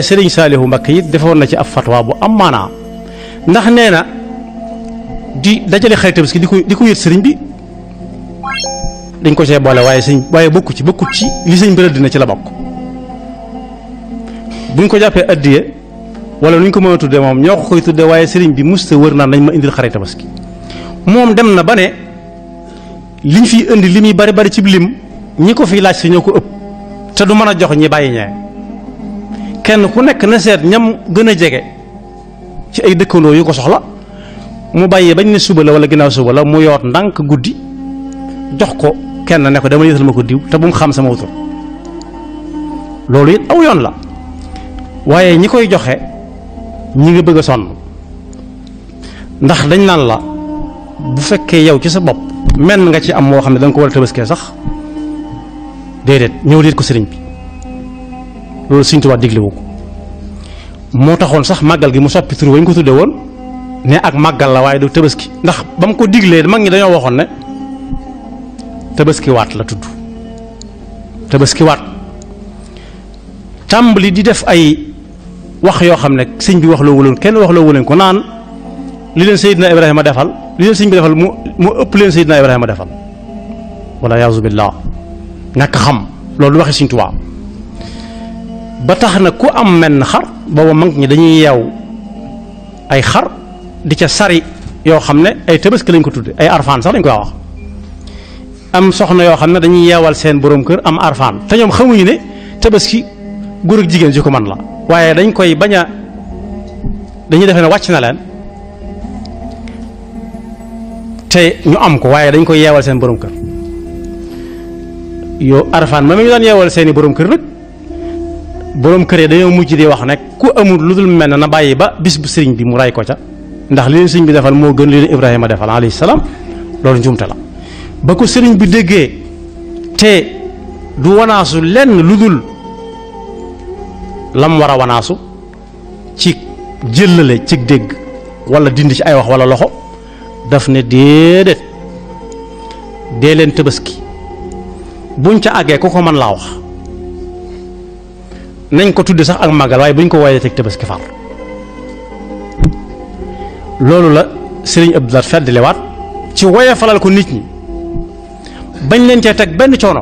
Sëriñ Saalihu Mbakke it defoon na ci ab fatwa bu am maanaa ndax nee na di dajale xarit Tabaski di ko yët sëriñ bi dañ ko see boole waaye bokkut ci li sëriñ bi rëdd na ci la bokk buñ ko jàppee addiye wala nuñ ko mën a tuddee moom ñoo ko koy tuddee waaye sëriñ bi musta wër naan nañ ma indil xarit Tabaski moom dem na ba ne liñ fiy indi li muy bari ci lim ñi ko fiy laaj si ñoo ko ëpp te du mën a jox ñi bàyyi ñee kenn ku nekk na seet ñam gën a jege ci ay dëkkandoo yu ko soxla mu bàyyi bañ ne suba la wala ginnaaw suba la mu yoot ndànk guddi jox ko kenn ne ko dama yëtal ma ko diw te bu mu xam sama wutur loolu it aw yoon la waaye ñi koy joxe ñi nga bëgg a sonn ndax dañ naan la bu fekkee yow ci sa bopp menn nga ci am moo xam ne da nga ko war a tabaskee sax déedéet ñëw liit ko sëriñ bi loolu Sëriñ Tuubaa diglewu ko moo taxoon sax màggal gi mu soppi tur wañ ko tudde woon ne ak màggal la waaye du tabaski ndax ba mu ko diglee mag ñi dañoo waxoon ne tabaski waat la tudd tabaski waat tàmbali di def ay wax yoo xam ne sëñ bi wax loo wuleen kenn wax loo wuleen ko naan li leen Seydina Ibrahima defal li leen sëñ bi defal mu ëpp leen Seydina Ibrahima defal wala yaazu billah ñàkk xam loolu waxi Sëriñ Tuubaa ba tax na ku am menn xar booba mag ñi dañuy yeew ay xar di ca sari yoo xam ne ay tabaski lañ ko tudde ay arfaan sax lañ koy wax am soxna yoo xam ne dañuy yeewal seen borom kër am arfaan te ñoom xamuñu ne tabaski góor ak jigéen ji ko man la waaye dañ koy bañ a dañuy defee ne wàcc na leen te ñu am ko waaye dañ koy yeewal seen borom kër yow arfaan ma ñu daan yeewal seeni borom kër nag borom kër yi dañoo mujj di wax ne ku amul lu dul mel na bàyyi ba bis bu sëriñ bi mu ray ko ca ndax li leen sëriñ bi defal moo gën li leen Ibrahima defal alayhi salaam loolu njuumte la ba ko sëriñ bi déggee te du wanaasu lenn lu dul lam war a wanaasu ci jëllale ci dégg wala dindi ci ay wax wala loxo daf ne déedéet dee leen tabaski buñ ca àggee ku ko mën laa wax nañ ko tudde sax ak màggal waaye buñ ko woyee teg tabaski far loolu la sëriñ Abdou Lahad feddliwaat ci woye falal ko nit ñi bañ leen cee teg benn coono